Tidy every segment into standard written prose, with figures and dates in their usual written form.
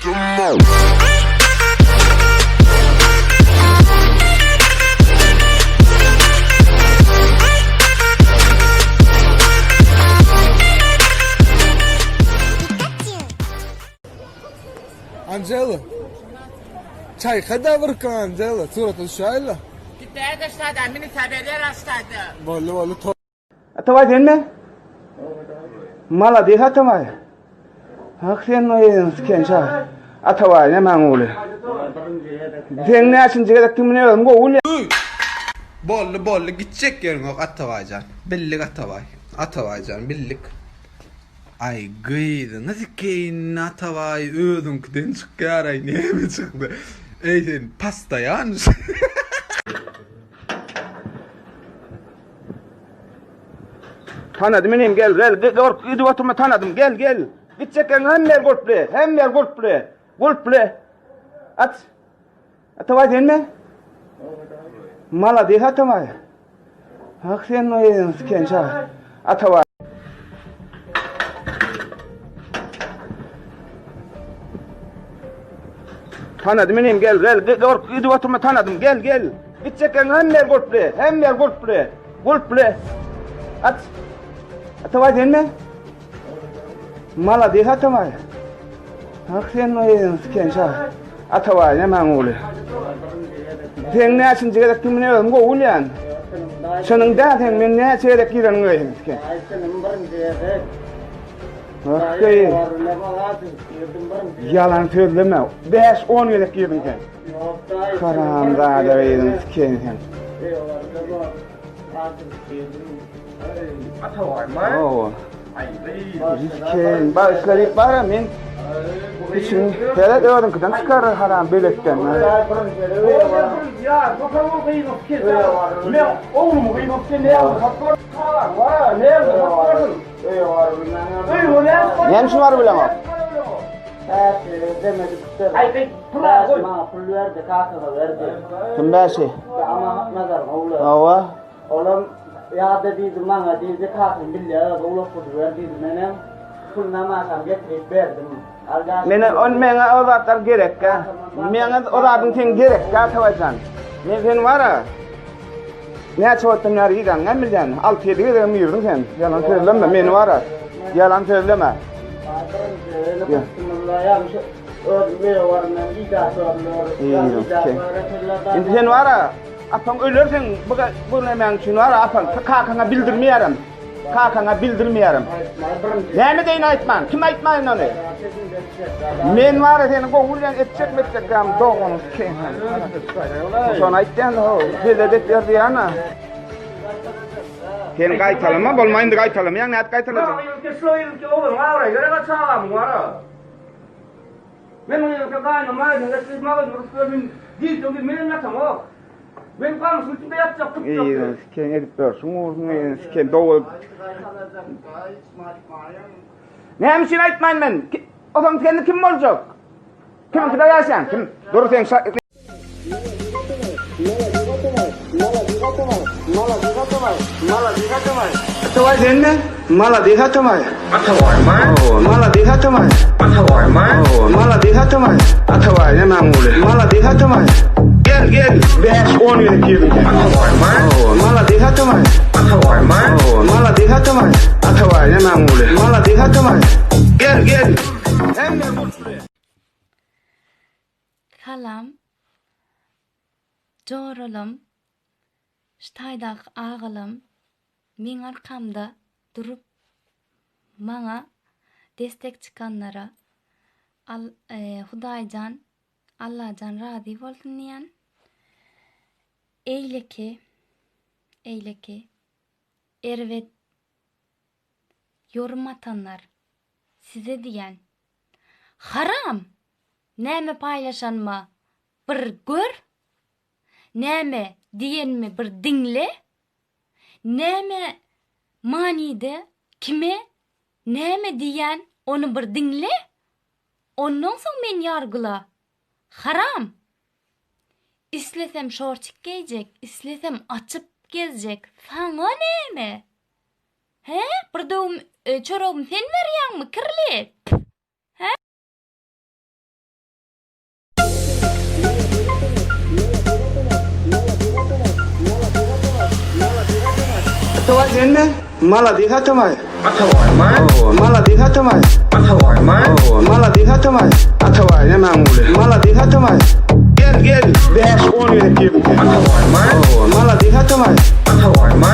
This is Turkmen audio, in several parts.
Angela. Çaýka-da bir Angela. Surata düşäýeli. Gitmäge ştada, mini saberler aştada. Boldy boldy. Atabaý senmi? Malades Atabaý. Hak sen özüň siken şa. Atabaý nämäň ogly? Sen näçinji gezek kimini özüm gowy bilýän. Boldy boldy gitjek ýeriň ýok Atabaýjan. Bildik Atabaý. Atabaýjan bildik. Aý gyzyňy sikeýin Atabaý özüňkiden çykýaraý näme çykdy. Eý sen pastaýan. Tanadym inim gel gel gork gidip oturma tanadym gel gel. Gitjek ýeriň hemme ýer gulply hemme ýer gulply gulply. Aç. Atabaý senmi? Malades Atabaý. Hak sen özüň siken şa. Atabaý. Tanadym inim gel gel gork gidip oturma tanadym gel gel. Gitjek ýeriň hemme ýer gulply hemme ýer gulply. Gulply. Aç. Atabaý senmi? Malades Atabaý. Hak sen özüň siken şa. Atabaý nämäň ogly? Sen näçinji gezek kimini özüm gowy bilýän. Şonuň däl sen men näçe gezek gireniň özüň siken. Ýalan sözleme. 5-10 gezek girdiň sen. Haramzada gyzyň sikeni sen. Hawa. Siken, bagyşlaryp bara men. Içiň seret özüňkiden çykar haram beletden. Näme üçin baryp bileňok? Pul berdi, kakama berdi. Kim bäşi? Aman Nazaryň ogly. Hawa. Olam ýa-da diýdi maňa diýdi, kakam bilýär, öz owlak guzy ber diýdi. Menem puluny amaşam getirip berdim. Mene on meňe o zatlar gerekkä. Meňe o zadyň seň gerekkä Atabaýjan. Men seni bara näçe wagtdan bäri gideňi näme bilýän? 6-7 gezegem girdiň sen. Ýalan sözleme meni bara. Ýalan sözleme. Indi sen bara apaň öler sen bu bu nämäň üçin bara apaň kakaňa bildirmeýärem. Kakaňa bildirmeýärem. Näme deýin aýtman? Kim aýtmaýyn ony? Men bara seni gowy bilýän etjek metjek ýam doganyň sen. Şony aýtýan ho, bize dep ber diýýän. Sen gaýtalama, bolma indi gaýtalamaýaň, nädip gaýtalajak? Şu ýylky ogluň abraýy gerek çagamyň bara. Men muny ýeke gaýynam aýdyň geçip magazin urup gördüm. Diýseň diý men ýatamok. Men gamyşyň içinde ýatjak tutjak. Eý, siken edip berşiň ursun, eý, siken dowul. Näme üçin aýtmaýyn men? Osaň seni kim boljak? Kimkide ýaşaýaň? Kim? Dur sen Atabaý senmi? Malades Atabaý. Atabaý Malades Atabaý. Atabaý Malades Atabaý. Atabaý nämäň ogly? Malades Atabaý. Gel gel. 5-10 gezek girdiň sen. Atabaý Malades Atabaý. Atabaý Malades Atabaý. Atabaý nämäň ogly? Malades Atabaý. Gel gel. Hemme Salam joralam şu taýdaky agalam meň arkamda durup maňa destek çykanlara al Hudaýjan Allajan razy bolsun diýen eýleki eýleki erbet ýorum atanlar size diýen haram Näme paýlaşanyma bir gör, näme diýenimi bir diňle, näme manyda kime näme diýýän ony bir diňle, ondan soň meni ýargyla. Haram! Islesem şorçik geýjek, islesem açyp gezjek, saňa näme? Hä? Bir döwüm çöregimi sen berýäňmi, kirli? Hä? Atabaý senmi? Malades Atabaý. Atabaýmy? Malades Atabaý. Atabaýmy? Malades Atabaý. Atabaý nämäň ogly? Malades Atabaý. Gel gel bäş on gezek girdim sen. Atabaýmy? Malades Atabaý. Atabaýmy?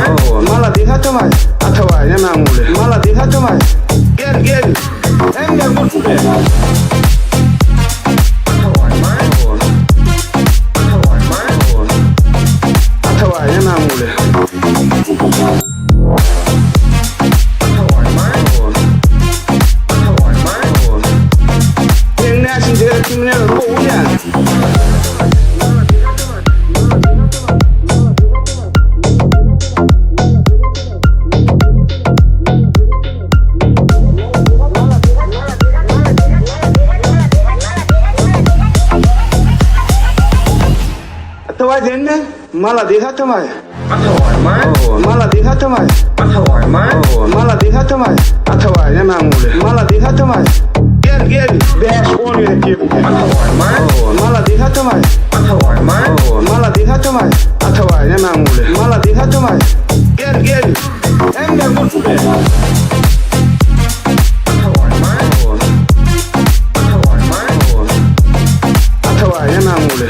Malades Atabaý. Atabaý nämäň ogly? Malades Atabaý. Gel gel. Hemem gurtly. Atabaý nämäň ogly? Seň näçinji gezek kimine gowy bilýän. Atabaý senmi? Malades Atabaý. Atabaýmy? Malades Atabaý. Atabaýmy? Malades Atabaý. Atabaý nämäň ogly? Malades Atabaý. Gel gel bäş on gezek girdim sen. Atabaýmy? Malades Atabaý. Atabaýmy? Malades Atabaý. Atabaý nämäň ogly? Malades Atabaý. Gel gel. Hemem gurtly. Atabaý nämäň ogly?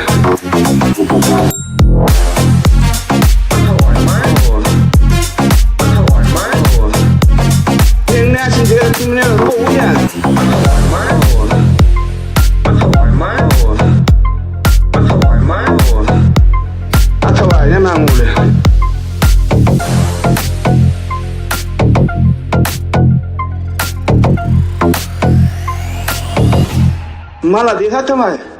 Seň näçinji gezek kimine gowy bilýän. Atabaý nämäň ogly? Malades Atabaý.